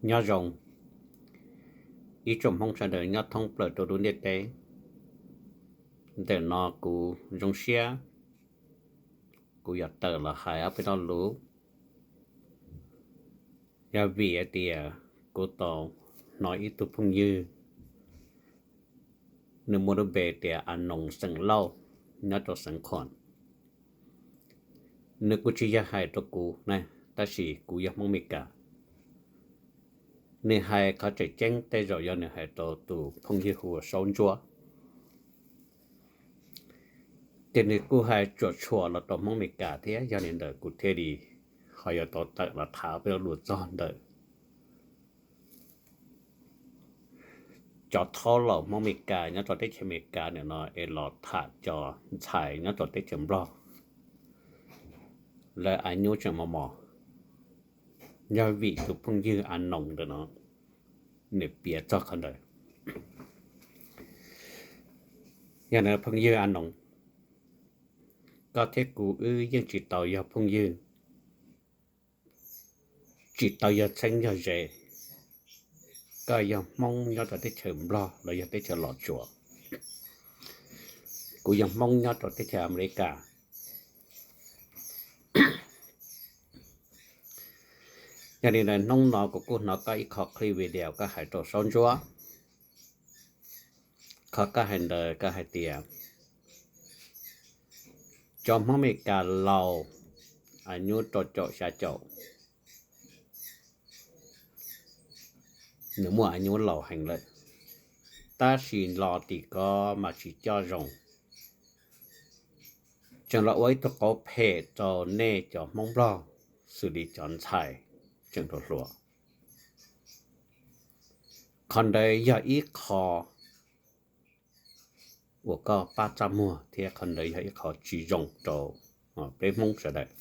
Nyob zoo ib tsoom Hmoob sawv daws nyob thoob plaws rau lub ntiaj teb. Ntawm no kuv zoo siab, kuv yog tawm los hais ob peb lo lus. Yog vim hais tias kuv tau hnov ib tug phooj ywg, nws muaj lub npe tias A Noos xeem Lauj, nyob rau xeev Khuam. Nws kuj tsis yog hais rau kuv na, tab sis kuv yog Hmoob Meskas. Nws hais qhov tseem ceeb tej zaum yog nws hais rau tus phooj ywg hu ua Saub Ntsuab. Ces nws kuj hais tsuam tshuam los rau Hmoob Meskas thiab, yog li ntawd kuv thiaj li ho yuav tau tawm los tham peb lo lus txog ntawm cov thaub laus Hmoob Meskas nyob rau teb chaws Amelikas ntawm no es los tham cov ntxhais nyob rau teb chaws Nplog, lawv a nyuj tseem mos mos. Yog vim tus phooj ywg A Noos ntawm no nws piav txog qhov ntawd. Yog li phooj ywg A Noos, koj thiab kuv wb yeej tsis tau yog phooj ywg, tsis tau yog txheeb yog ze. Koj yog Hmoob nyob rau teb chaws Nplog los yog teb chaws Los Tsuas, kuv yog Hmoob nyob rau teb chaws Amelikas. Yog li ntawd hnub no kuv kuj hnov koj ib qho clip video koj hais rau Saub Ntsuab. Qhov koj hais ntawd koj hais tias cov Hmoob Meskas laus a nyuj rau caum xya caum, nws muaj a nyuj laus heev lawm, tab sis los tim ko mas tsis coj zoo, tseem los ua ib tug qauv phem rau nej cov Hmoob Nplog xws li cov ntxhais tseem hluas hluas. Qhov ntawd yog ib qho uas koj pab txaj muag thiab qhov ntawd yog ib qho tsis zoo rau peb Hmoob sawv daws.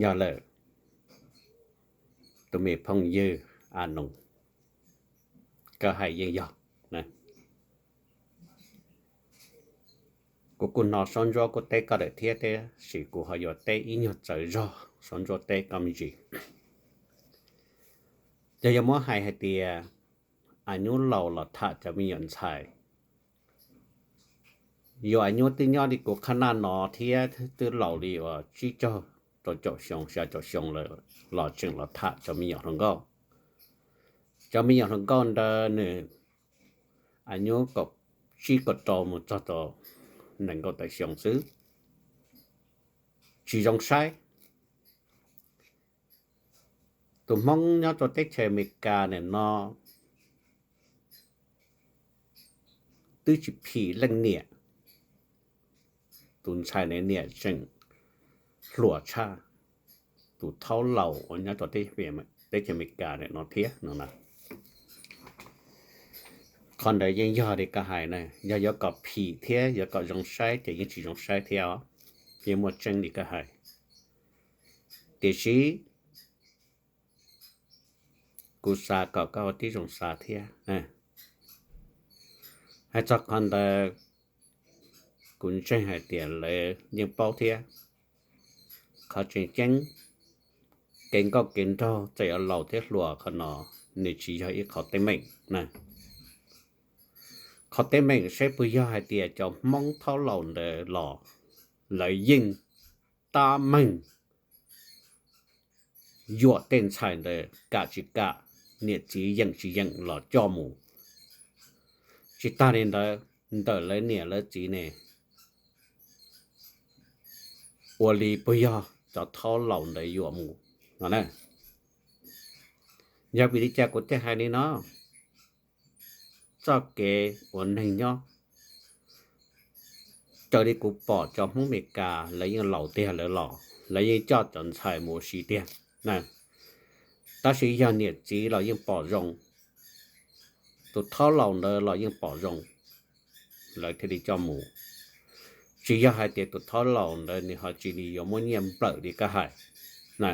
Yog lawm, tus me phooj ywg A Noos, koj hais yeej yog. Kuv kuj hnov Saub Ntsuab kuj teb koj lawm thiab, tab sis kuv ho yuav teb ib nyuag txawv zog Saub Ntsuab teb koj me ntsis. Yog yuav muab hais hais tias a nyuj laus los tham cov me nyuam ntxhais, yus a nyuj twb nyob li kuv qhab naj no thiab twb laus li uas tsib caug rau caum xyoo xya caum xyoo lawm los tseem los tham cov me nyuam hluas nkauj. Cov me nyuam hluas nkauj ntawd nws a nyuj kaum tsib kaum rau mus txog rau nees nkaum tawm xyoo xwb, tsis zoo saib. Tus Hmoob nyob rau teb chaws Amelikas ntawm no twb tsis phim leej niam, tus ntxhais ntawd niam tseem hluas tshaj tus thaub laus uas nyob rau teb chaws Amelikas ntawm no thiab no na. Qhov ntawd yeej yog li koj hais na, yog yuav kom phim thiab yuav kom zoo saib ces yeej tsis zoo saib thiab os, yeej muaj tseeb li koj hais. Tiam sis kuv xav kom koj ua tib zoo xav thiab. Hais txog qhov ntawd, kuv ntseeg hais tias lawv yeej paub thiab. Qhov tseem ceeb, kev nkauj kev nraug txawm yuav laus thiab hluas qhov no nws tsis yog ib qhov teeb meem na. Qhov teeb meem saib puas yog hais tias cov Hmoob thaub laus ntawd los lawv yeej tab meeg yuam tej ntxhais ntawd kam tsis kam, niam txiv yeem tsis yeem los coj mus. Tsis tag li ntawd, ntawm lawv niam lawv txiv ne, ua li puas yog cov thaub laus ntawd yuam mus no na? Yog vim li cas kuv thiaj hais li no? Txoj kev ua neeg nyob, raws li kuv pom cov Hmoob Amelikas lawv yeej laus tiag lawv los, lawv yeej coj cov ntxhais mus ua si tiag. Tab sis yog niam txiv los yeej pom zoo, tus thaub laus ntawd los yeej pom zoo, lawv thiaj li coj mus. Tsis yog hais tias tus thaub laus ntawd nws ho tsis li yuav muab nyiaj nplawm li koj hais na.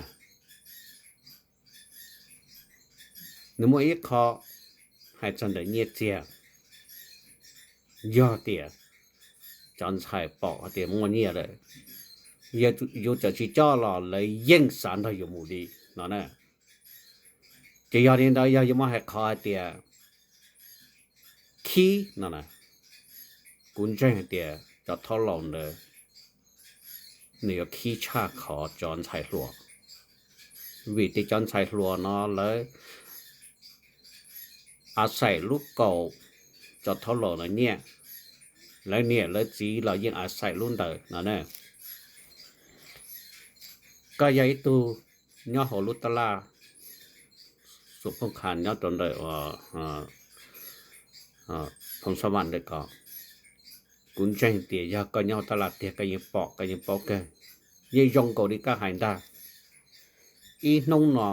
Nws muaj ib qho hais txog ntawm nyiaj txiag, yog tias cov ntxhais pom hais tias muaj nyiaj lawm, yus txawm tsis coj los lawv yeej xav nrog yus mus li. no na. Ces yog li ntawd yog yuav muab hais qhov hais tias khib no na, kuv ntseeg hais tias cov thaub laus ntawd nws yuav khib tshaj qhov cov ntxhais hluas, vim tias cov ntxhais hluas no lawv a xaim lub kaum cov thaub laus no nyiaj, lawv niam lawv txiv los yeej a xaim lub ntawd no na. Koj yog ib tug nyob hauv lub tab laj Xum Phooj Khas nyob rau ntawm Phoo Xab Vam ntawm ko, kuv ntseeg tias yog koj nyob hauv tab laj tiag koj yeej pom koj yeej paub kawg. Yeej zoo nkaus li koj hais ntag, ib hnub no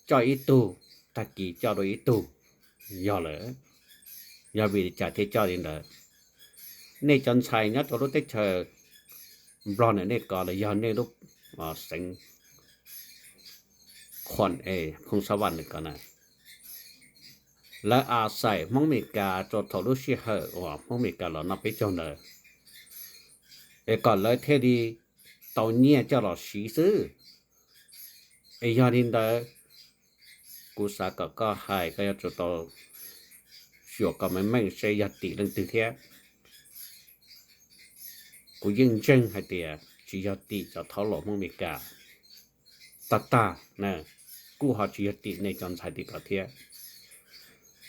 coj ib tug, tag kis coj dua ib tug, yog lawm. Yog vim li cas thiaj coj li ntawd? Nej cov ntxhais nyob rau lub teb chaws Nplog ntawm nej ko los yog nej lub xeev Khuam es Phoo Xab Vam ntawm ko na, lawv a xaim Hmoob Mes Kas rau thaum lub sij hawm uas Hmoob Mes Kas los noj peb caug ntawd, es kom lawv thiaj li tau nyiaj coj los siv xwb. Es yog li ntawd, kuv xav kom koj hais koj yuav tsum tau xyuas kom meej meej seb yog tim leej twg thiab. Kuv yeej ntseeg hais tias tsis yog tim cov thaub laus Hmoob Mes Kas tag tag na, kuj ho tsis yog tim nej cov ntxhais tim ko thiab.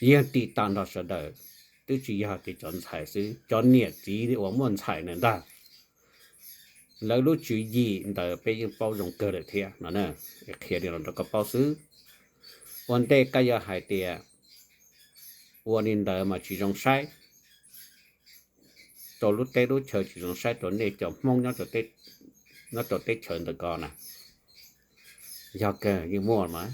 Yeej tim tag nrho sawv daws, twb tsis yog tias cov ntxhais xwb, cov niam txiv uas muaj ntxhais na ntag. Lawv lub tswv yim ntawd peb yeej paub zoo kawg lawm thiab no, qhia li no rau koj paub xwb. Ua ntej koj yuav hais tias ua li ntawd mas tsis zoo saib rau lub teb lub chaw, tsis zoo saib rau nej cov Hmoob nyob rau teb chaws ntawm ko na, yog kawg yeej muaj mas.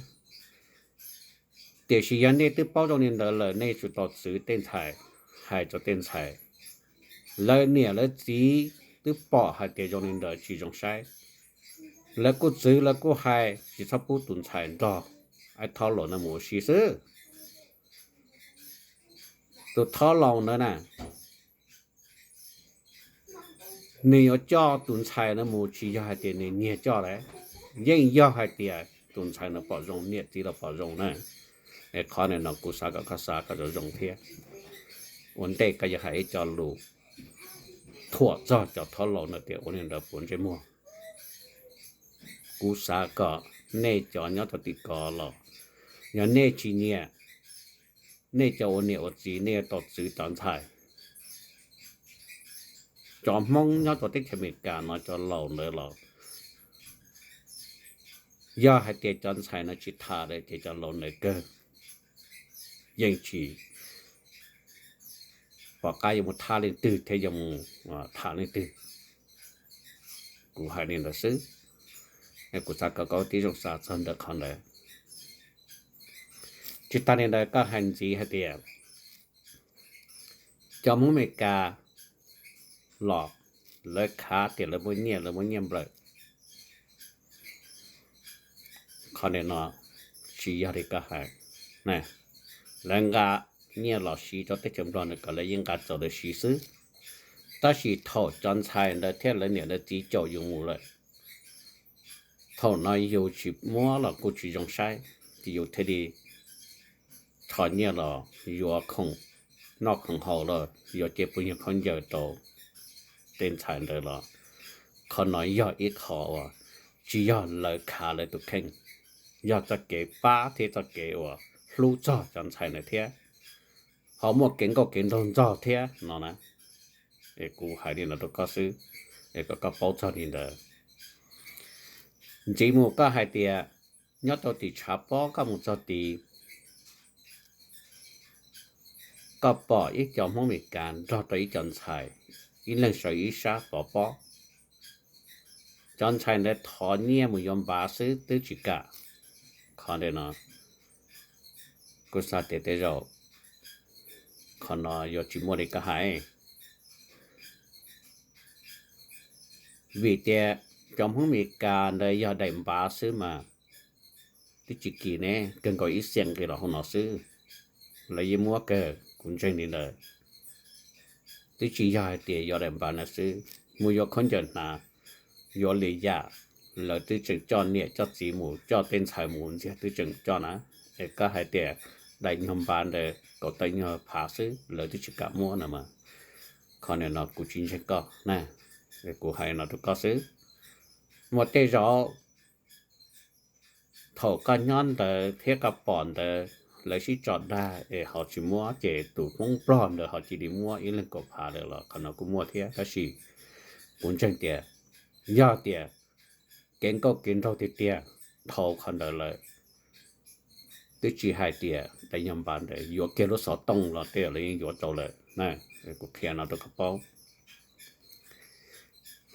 Tiam sis yog nej twb paub zoo li ntawd lawm nej yuav tsum tau txwv tej ntxhais, hais rau tej ntxhais. Lawv niam lawv txiv twb pom hais tias zoo li ntawd tsis zoo saib, lawv kuj txwv lawv kuj hais, tsis txhob pub tus ntxhais nrog ib thaub laus no mus ua si xwb. Tus thaub laus ntawd na, nws yuav coj tus ntxhais no mus tsis yog hais tias nws nyiag coj lawm, yeej yog hais tias tus ntxhais no pom zoo, niam txiv los pom zoo na. Qhov no kuv xav kom koj xav kom zoo zoo thiab. Ua ntej koj yuav hais ib co lus thuam txog cov thaub laus no tias ua li ntawd puas ntsej muag. Kuv xav kom nej cov nyob rau tim ko los, yog nej tsis nyiam, nej cov ua niam ua txiv nej yuav tau txwv cov ntxhais. Cov Hmoob nyob rau teb chaws Amelikas no cov laus ntawd los, yog hais tias cov ntxhais no tsis tham lawm ces cov laus ntawd kawg yeej tsis pom qab yuav mus thab leej twg thiab yuav mus tham leej twg. Kuv hais li ntawd xwb, kuv xav kom koj tib zoo xav txog ntawm qhov ntawd. Tsis tas li ntawd koj hais ntxiv hais tias cov Hmoob Amelikas los lawv khav tias lawv muaj nyiaj, lawv muaj nyiaj nplawm. Qhov no tsis yog li koj hais. Lawv nqa nyiaj los siv rau teb chaws Nplog ntawd kom lawv yeej nqa txaus lawv siv xwb. Tab sis thaum cov ntxhais ntawd thiab lawv niam lawv txiv caum yus mus lawm, thaum no yus tsis muab los kuj tsis zoo saib, ces yus thiaj li rho nyiaj los yuav khoom noj khoom haus los yuav cev puas nyuag khaub ncaws rau tej ntxhais ntawd los, qhov no yog ib qho uas tsis yog lawv khav lawv tus kheej, yog txoj kev pab thiab txoj kev uas hlub txog cov ntxhais ntawd thiab, ho muaj kev nkauj kev nraug ntxog thiab no na. Es kuv hais li no rau koj xwb, es kom koj paub txog li ntawd. Ntxiv mus koj hais tias nyob rau tim tshav pob koj mus txog tid, koj pom ib co Hmoob Amelikas nrog rau ib co ntxhais, ib leeg sawv ib sab pov pob. Cov ntxhais ntawd thov nyiaj mus yuav npav xwb twb tsis kam. Qhov ntawm no kuv xav tias tej zaum qhov no yuav tsis muaj li koj hais, vim tias cov Hmoob Amelikas ntawd yog daim npav xwb mas twb tsis kim ne, kawg nkaus ib xiam nqi los hauv no xwb, lawv yeej muab kawg, kuv ntseeg li ntawd. Twb tsis yog hais tias yuav daim npav no xwb, mus yuav khaub ncaws hnav, yuav lwm yam, lawv twb tseem coj niam coj txiv mus, coj tej ntxhais mus ntxiag twb tseem coj na. Es koj hais tias daim nyuag npav ntawd kaum tawm nyuag phav xwb lawv twb tsis kam muab no mas, qhov nim no kuv tsis ntseeg koj na. Kuv hais no rau koj xwb. Muaj tej zaum thaum koj nyob ntawd thiab koj pom ntawd lawv sib tso dag es ho tsis muab, ces tus Hmoob Nplog ntawd ho cia li muab ib leeg kaum phav lawm los qhov no kuj muaj thiab. Tab sis kuv ntseeg tias yog tias kev nkauj kev nraug tiag tiag dhau qhov ntawd lawm, twb tsis hais tias daim nyuag npav ntawd, yuav kiag lub xov tooj los tej lawv yeej yuav rau lawm. Kuv qhia no rau koj paub.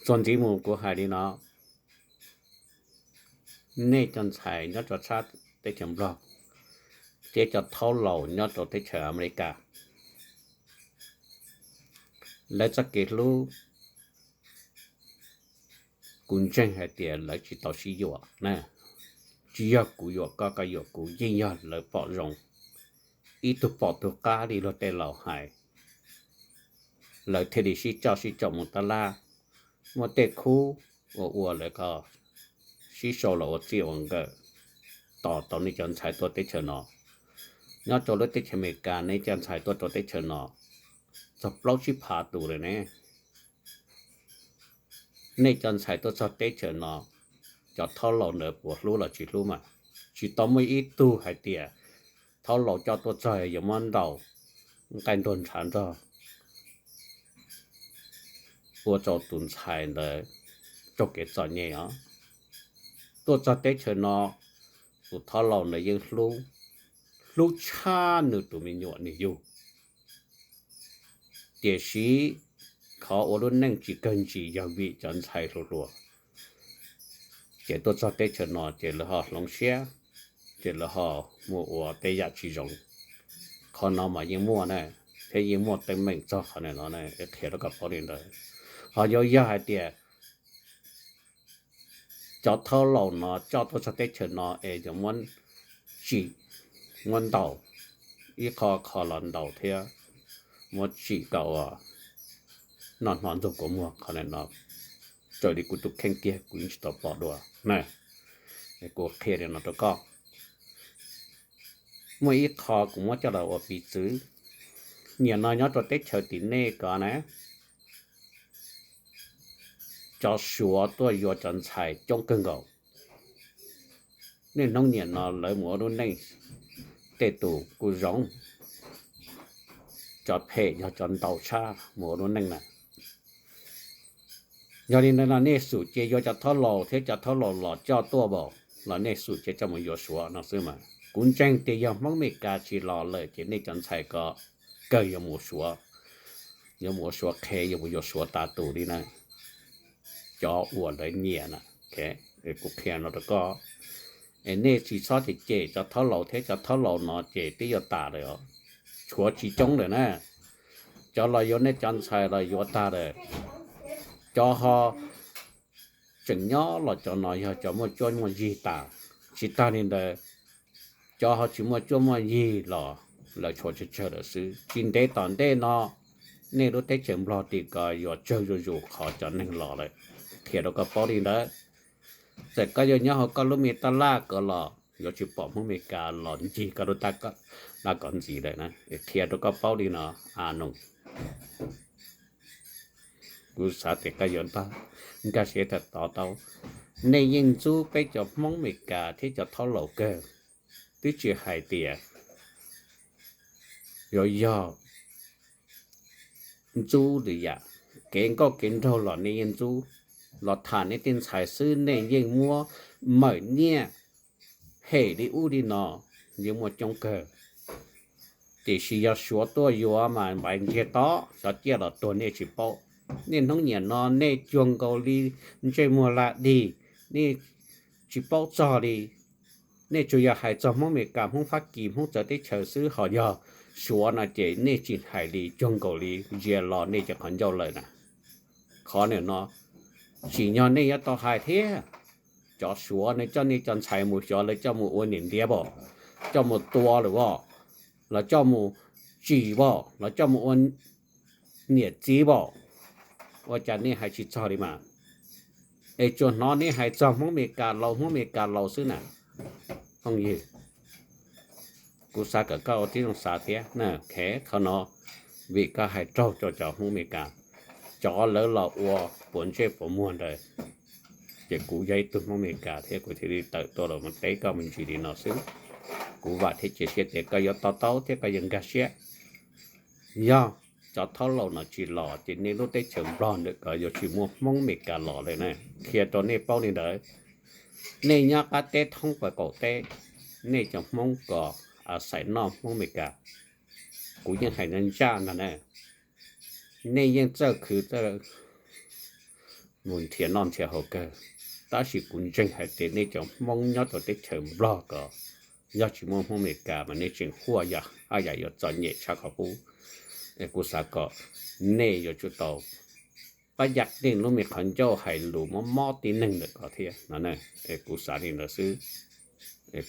Txuas ntxiv mus kuv hais li no, nej cov ntxhais nyob rau sab teb chaws Nplog thiab cov thaub laus nyob rau teb chaws Amelikas, lawv txoj kev hlub kuv ntseeg hais tias lawv tsis tau sib yuam na. Tsis yog kuv yuam koj, koj yuam kuv, yeej yog lawv pom zoo, ib tug pom tug qab li luag tej laus hais, lawv thiaj li sib coj sib caum mus tab laj. Muaj tej khub ua ua lawv ko sib sau los ua txij ua nkawm, tos tau nej cov ntxhais tuaj teb chaws no. Nyob rau lub teb chaws Amelikas nej cov ntxhais tuaj rau teb chaws no txog plaub tsib phav tus lawm ne. Nej cov ntxhais tuaj txog teb chaws no, cov thaub laus ntawd puas hlub los tsis hlub mas, tsis tau muaj ib tug hais tias thaub laus coj tuaj txog yuav muab ntaus nqaij nruag ntshav nrog ua rau tus ntxhais ntawd raug kev txom nyem os. Tuaj txog teb chaws no, tus thaub laus ntawd yeej hlub, hlub tshaj nws tus me nyuam nws yug. Tiam sis qhov ua lub neej tsis kawg ntsis yog vim cov ntxhais hluas hluas, ces tuaj txog teb chaws no ces lawv ho hloov siab, ces lawv ho mus ua tej yam tsis zoo. Qhov no mas yeej muaj na, thiab yeej muaj teeb meem txog qhov no na, qhia rau koj paub li ntawd. Ho yuav yog hais tias cov thaub laus no coj tuaj txog teb chaws no es yuav muab tsim, muab ntaus, ib qho qho los ntaus thiab muab tsim kom ua noj hnov ntxuag kua muag, qhov no raws li kuv tus kheej kiag kuv yeej tsis tau pom dua na. Kuv qhia li no rau koj. Muaj ib qho kuv muab coj los ua piv txwv. Nim no nyob rau teb chaws tim nej ko na, cov Suav tuaj yuav cov ntxhais coob kawg nkaus. Niaj hnub nim no lawv mus ua lub neej, tej tus kuj zoo, cov phem yog cov ntau tshaj mus ua lub neej na. Yog li ntawd los nej xum cia yuav cov thaub laus thiab cov thaub laus los coj tuaj npaum los nej xum cia coj mus yuav Suav no xwb mas. Kuv ntseeg tias yog Hmoob Mes Kas tsis los lawm ces nej cov ntxhais ko kawg yuav mus Suav, yuav mus ua Suav qhev, yuav mus yuav Suav tas tus li na. Cov uas lawv nyiam na, kuv qhia no rau koj, es nej tsis txhob cem cem cov thaub laus thiab, cov thaub laus no ces twb yuav tas lawm os, tshuav tsis coob lawm na. Cov los yuav nej cov ntxhais los yuav tag lawm. Cov ho tseem nyob los cov no yog cov muaj cuab muaj yig tas. Tsis tag li ntawd, cov ho tsis muaj cuab muaj yig los lawv tshuav tsawg tsawg lawm xwb. Tsis ntev tom ntej no nej lub teb chaws Nplog tim ko yuav tsawg zuj zus qhov cov neeg los lawm. Qhia rau koj paub li ntawd. Txawm koj yuav nyob hauv koj lub me taj laj ko los yuav tsis pom Hmoob Mes Kas los ncig koj lub taj laj ko ntxiv lawm na. Qhia rau koj paub li no, a no. Kuv xav tias koj yuav nkag siab thiaj to taub. Nej yeej ntxub peb cov Hmoob Mes Kas thiab cov thaub laus kawg, twb tsis hais tias yuav yog ntxub lwm yam, kev nkauj kev nraug los nej yeej ntxub, los tham nej tej ntxhais xwb nej yeej muab mawm nyiaj hem li ub li no, yeej muaj coob kawg. Tiam sis yog Suav tuaj yuav mas npaiv ntsiag to, xyov ciaj los tuag nej tsis paub. Niaj hnub nim no nej cuag nkaus li ntsej muag laj dig, nej tsis paub txog li. Nej tsuas yog hais txog Hmoob Mes Kas, Hmoob Fab Kis, Hmoob txawv teb chaws xwb, ho yog Suav no ces nej tsis hais li, cuag nkaus li ntsia los nej cov qhov ncauj lawm na. Qhov nim no tsim nyog nej yuav tau hais thiab. Cov Suav nws coj nej cov ntxhais mus xyov lawv coj mus ua niam ntiav npaum, coj mus tua lawm npaum, los coj mus tsim npaum, los coj mus ua niam txiv npaum, ua cas nej hais tsis txog li mas? Es tsuas hnov neb hais txog Hmoob Amelikas laus, Hmoob Amelikas laus xwb na. Phooj ywg, kuv xav kom koj ua tib zoo xav thiab na. Qhov no vim koj hais raug rau cov Hmoob Amelikas, cov lawv los ua puas ntsej puas muag ntawd, ces kuv yog ib tug Hmoob Amelikas thiab kuv thiaj li tawm tuaj los mus teb koj me ntsis li no xwb. Kuv vam thiab cia siab tias koj yuav to taub thiab koj yuav nkag siab. Yog cov thaub laus no tsis los ces nej lub teb chaws Nplog ntawm ko yuav tsis muaj Hmoob Amelikas los lawm na. Qhia rau nej paub li ntawd. Nej nyob qab teb thoob plaws qaum teb, nej cov Hmoob ko xais noj Hmoob Amelikas. Kuv yeej hais ntsaj ntsaj ntag na. Nej yeej txawj khwv txawj mus nrhiav noj nrhiav haus kawg, tab sis kuv ntseeg hais tias nej cov Hmoob nyob rau teb chaws Nplog ko yog tsis muaj Hmoob Amelikas mas nej tseem huaj yam yuav txom nyem tshaj qhov qub. Kuv xav kom nej yuav tsum tau pab yam nej lub me qhov ncauj hais lus mob mob tib neeg ntawm ko thiab no. Kuv xav li ntawd xwb.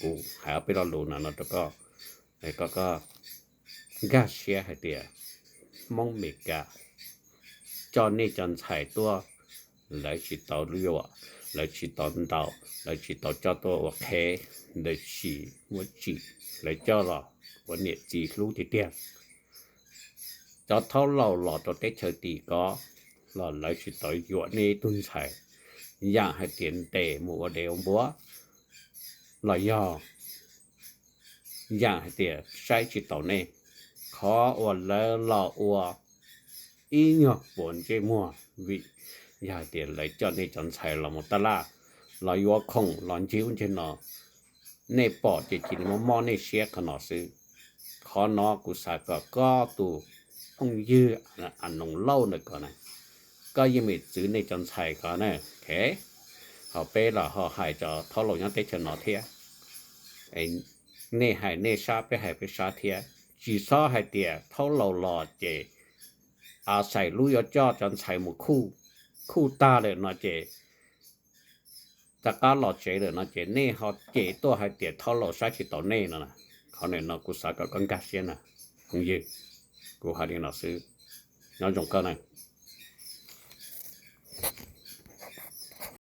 Kuv hais ob peb lo lus no no rau koj, kom koj nkag siab hais tias Hmoob Amelikas coj nej cov ntxhais tuaj, lawv tsis tau yuam, lawv tsis tau ntaus, lawv tsis tau coj tuaj ua qhev, lawv tsis muab tsim, lawv coj los ua niam txiv hlub tiag tiag. Cov thaub laus los rau teb chaws tim ko los lawv tsis tau yuam nej ib tug ntxhais, yam hais tias ntes mus ua dev ua npua, los yog yam hais tias saib tsis taus nej. Qhov uas lawv los ua ib nyuag puas ntsej muag vim yog hais tias lawv coj nej cov ntxhais los mus taj laj, los yuav khoom los ncig ub ncig no, nej pom ces cia li mob mob nej siab qhov no xwb. Qhov no kuv xav kom koj tus phooj ywg Anoos Lauj ntawm ko na, koj yeej meem txwv nej cov ntxhais ko na. Ho peb los ho hais cov thaub laus nyob teb chaws no thiab, nej hais nej sab peb hais peb sab thiab. Tsis txhob hais tias thaub laus los ces a xais lub yuav coj cov ntxhais mus khuj, khuj tag lawm no ces rov qab los tsev lawm no ces nej ho cem tuaj hais tias thaub laus saib tsis taus nej no. Qhov no kuv xav kom koj nkag siab na, phooj ywg. Kuv hais li no xwb, nyob zoo koj na.